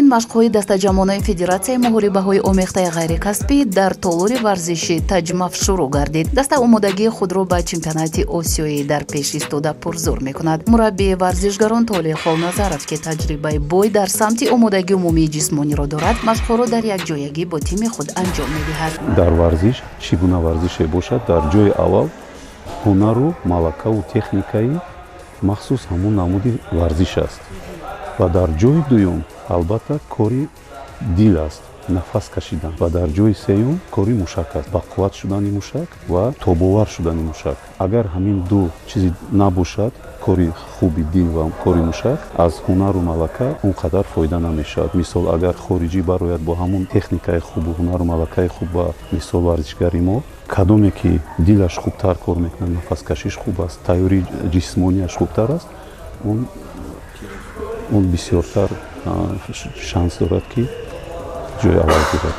Нахустин машқҳои дастаҷамъонаи Федератсияи муҳорибаҳои омехтаи ғайрикасбӣ дар толори варзиши Таҷмаф шурӯъ гардид. Даста омодагии худро ба чемпионати осиёӣ дар пеш истода пурзур мекунад. Мураббии варзишгарон Толеъ Холназаров, ки таҷрибаи бой дар самти омодагии умумии ҷисмониро дорад, машқҳоро дар якҷоягӣ бо тими худ анҷом медиҳад. Дар варзиш, чӣ гуна варзише бошад, дар ҷои аввал ҳунару малакаву техникаи махсус ҳамун намуди варзиш аст ва дар ҷои дуюм, албатта, кори дил аст, нафас кашидан, ва дар ҷои сеюм кори мушак аст, бақувват шудани мушак ва тобовар шудани мушак. Агар ҳамин ду чизи набошад, кори хуби дил ва кори мушак, аз ҳунару малака он қадар фоида намешавад. Мисол, агар хориҷӣ барояд бо ҳамун техникаи хубу ҳунару малакаи хуб ба мисол варзишгари мо, кадоме ки дилаш хубтар кор мекунад, нафаскашиш хуб аст, тайёрии ҷисмонияш хубтар аст, он бисёртар шанс дорад, ки ҷои аввал гирад.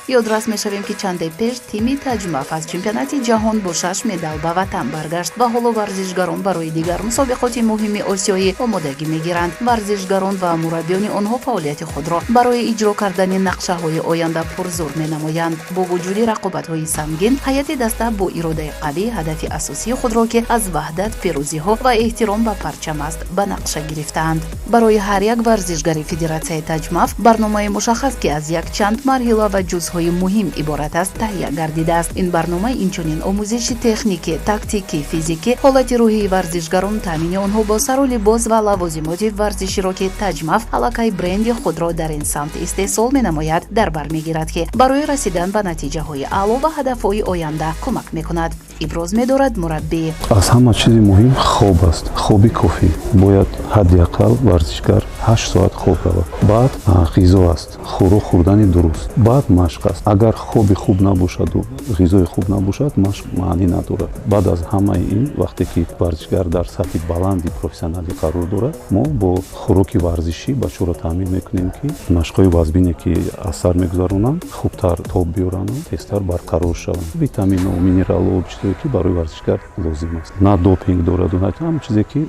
Ёдрас мешавем, ки чанде пеш тими Таҷмаф аз чемпионати ҷаҳон бо шаш медал ба ватан баргашт ва ҳоло варзишгарон барои дигар мусобиқоти муҳими осиёӣ омодагӣ мегиранд. Варзишгарон ва мураббиёни онҳо фаъолияти худро барои иҷро кардани нақшаҳои оянда пурзур менамоянд. Бо вуҷуди рақобатҳои сангин, ҳайати даста бо иродаи қавӣ ҳадафи асосии худро, ки аз ваҳдат, пирӯзиҳо ва эҳтиром ба парчам аст, ба нақша гирифтаанд. Барои ҳар як варзишгари Федератсияи Таҷмаф барномаи мушаххас, ки аз якчанд марҳила ва ҷузъҳои муҳим иборат аст, таҳия гардидааст. Ин барнома инчунин омӯзиши техникӣ, тактикӣ, физикӣ, ҳолати рӯҳии варзишгарон, таъмини онҳо бо сару либос ва лавозимоти варзиширо, ки Таҷмаф аллакай бренди худро дар ин самт истеҳсол менамояд, дар бар мегирад, ки барои расидан ба натиҷаҳои аъло ва ҳадафҳои оянда кӯмак мекунад, иброз медорад мураббӣ. Аз ҳама чизи муҳим хоб аст. Хоби кофӣ бояд, ҳадди ақал варзишгар 8 соат хоб равад. Баъд ғизо аст, хӯрок хӯрдани дуруст, баъд машқ аст. Агар хоби хуб набошаду ғизои хуб набошад, машқ маънӣ надорад. Баъд аз ҳамаи ин, вақте ки варзишгар дар сатҳи баланди профессионалӣ қарор дорад, мо бо хӯроки варзишӣ бачаҳоро таъмин мекунем, ки машқҳои вазбине, ки аз сар мегузаронанд, хубтар тоб биёранду тезтар барқарор шаванд. Витамину минералу чизое, ки барои варзишгар лозим аст, на допинг дораду, на ҳама чизе, ки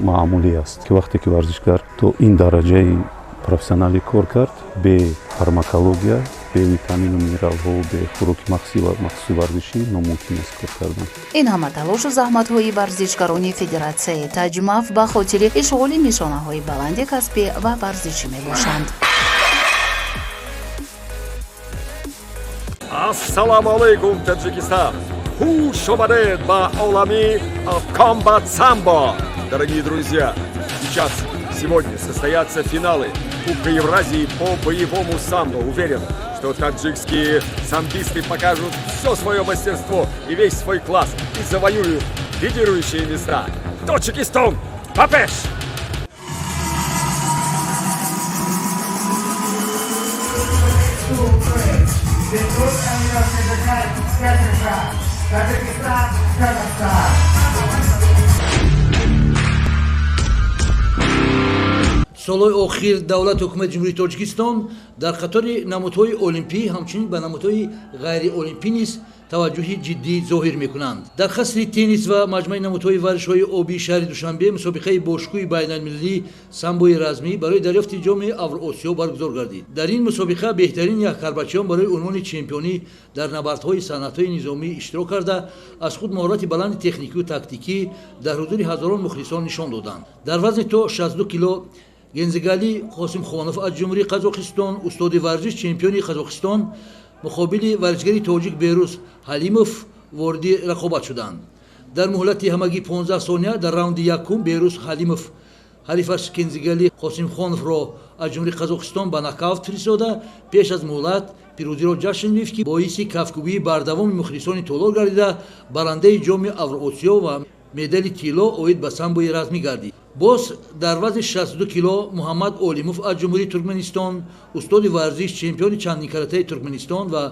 маъмулӣ аст, ки вақте ки варзишгар то ин дараҷаи профессионалӣ кор кард, бе фармакология, бе витамину минералҳо, бе хӯроки махсуси варзишӣ номумкин аст кор кардан. Ин ҳама талошу заҳматҳои варзишгарони Федератсияи Таҷмаф ба хотири ишғоли нишонаҳои баланди касбӣ ва варзишӣ мебошанд. Ассалому алайкум, Таджикистан! Хуш омадед ба олами Комбат Самбо! Дорогие друзья, сейчас, сегодня состоятся финалы Кубка Евразии по боевому самбо. Уверен, что таджикские самбисты покажут все свое мастерство и весь свой класс и завоюют лидирующие места. Тоҷикистон! Ба пеш! Таджикистан, Казахстан. Солҳои охир давлат, ҳукумати Ҷумҳурии Тоҷикистон дар қатори намудҳои олимпӣ ҳамчунин ба намудҳои ғайриолимпӣ низ таваҷҷӯҳи ҷиддӣ зоҳир мекунанд. Дар қасри теннис ва маҷмӯи намудҳои варзишҳои обии шаҳри Душанбе мусобиқаи бошкӯҳи байналмилалии самбои размӣ барои дарёфти ҷоми Авроосиё баргузор гардид. Дар ин мусобиқа беҳтарин яккарбачиён барои унвони чемпионӣ дар набардҳои санъатҳои низомӣ иштирок карда, аз худ маҳорати баланди техникию тактикӣ дар ҳузури ҳазорон мухлисон нишон доданд. Дар вазни то 62 кило Гензигали Қосимхонов аз Ҷумҳурии Қазоқистон, устоди варзиш, чемпиони Қазоқистон, муқобили варзишгари тоҷик Берӯз Ҳалимов вориди рақобат шуданд. Дар муҳлати ҳамагӣ 15 сония дар раунди якум Берӯз Ҳалимов ҳарифаш Кензигали Қосимхоновро аз Ҷумҳурии Қазоқистон ба нокаут фиристода, пеш аз муҳлат пирӯзиро ҷашн гирифт, ки боиси кафкӯбии бардавоми мухлисони толор гардида, барандаи ҷоми Авроосиё ва медали тилло оид ба самбои размӣ гардид. Боз дар вазни 62 кило Муҳаммад Олимов аз Ҷумҳурии Туркманистон, устоди варзиш, чемпиони чандинкаратаи Туркманистон, ва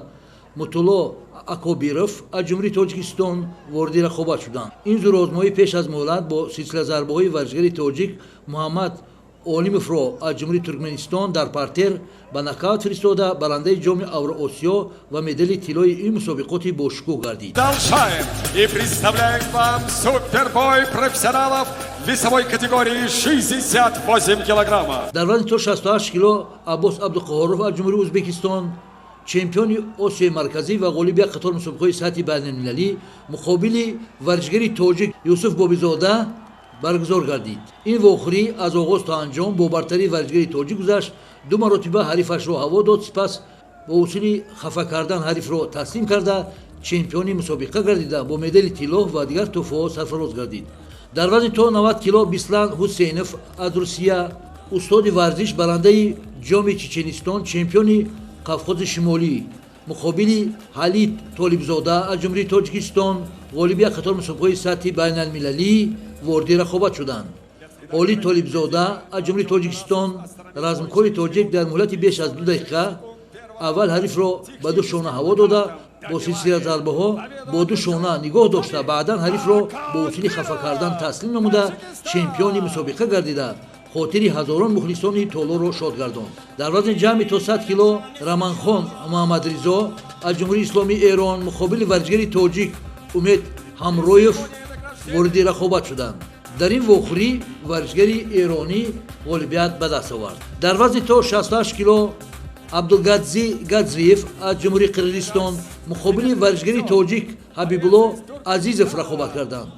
Мутулло Акобиров аз Ҷумҳурии Тоҷикистон вориди рақобат шуданд. Ин зӯрозмоӣ пеш аз муҳлат бо силсила зарбаҳои варзишгари тоҷик Муҳаммад Олимовро аз Ҷумҳурии Туркманистон дар партер ба нокаут фиристода, барандаи Ҷоми Авроосиё ва медали тиллои ин мусобиқоти бошукӯҳ гардид. Продолжаем и представляем вам супербой профессионалов весовой категории 68 килограммов. Дар вазни то 68 кило Аббос Абдуқаҳоров аз Ҷумҳурии Ӯзбекистон, чемпиони Осиёи Марказӣ ва ғолиби як қатор мусобиқаҳои сатҳи байналмилалӣ, муқобили варзишгари тоҷик Юсуф Бобизода баргузор гардид. Ин вохӯрӣ аз оғоз то анҷом бо бартарии варзишгари тоҷик гузашт. Ду маротиба ҳарифашро ҳаво дод, сипас бо усули хафа кардан ҳарифро таслим карда, чемпиони мусобиқа гардида, бо медали тилло ва дигар тӯҳфаҳо сарфароз гардид. Дар вазни то 90 кило Бислан Ҳусейнов аз Русия, устоди варзиш, барандаи Ҷоми Чеченистон, чемпиони Қавқози Шимолӣ, муқобили Ҳалид Толибзода аз Ҷумҳурии Тоҷикистон, ғолиби як қатор мусобиқаҳои сатҳи байналмилалӣ, вориди рақобат шуданд. Ҳолид Толибзода аз Ҷумҳурии Тоҷикистон, размкори тоҷик, дар муҳлати беш аз 2 дақиқа аввал ҳарифро ба ду шона ҳаво дода, бо силсила зарбаҳо бо ду шона нигоҳ дошта, баъдан ҳарифро бо усули хафа кардан таслим намуда, чемпиони мусобиқа гардида, хотири ҳазорон мухлисони толорро шод гардонд. Дар вазни ҷамъи то 100 кило Раманхон Муҳаммадризо аз Ҷумҳурии Исломии Эрон муқобили варзишгари тоҷик Умед Ҳамроев вориди рақобат шуданд. Дар ин вохӯрӣ варзишгари эронӣ ғолибият ба даст овард. Дар вазни то 68 кило Абдулгадзи Гадзиев аз Ҷумҳурии Қирғизистон муқобили варзишгари тоҷик Ҳабибулло Азизов рақобат карданд.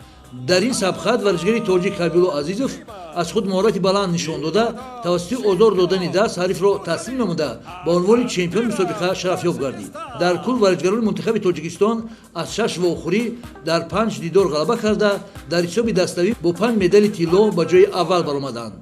Дар ин сабқат варзишгари тоҷик Ҳабибулло Азизов аз худ маҳорати баланд нишон дода, тавассути озор додани даст ҳарифро таслим намуда, ба унвони чемпиони мусобиқа шарафёб гардид. Дар кул варзишгарони мунтахаби Тоҷикистон аз шаш вохӯрӣ дар панҷ дидор ғалаба карда, дар ҳисоби даставӣ бо панҷ медали тилло ба ҷои аввал баромаданд.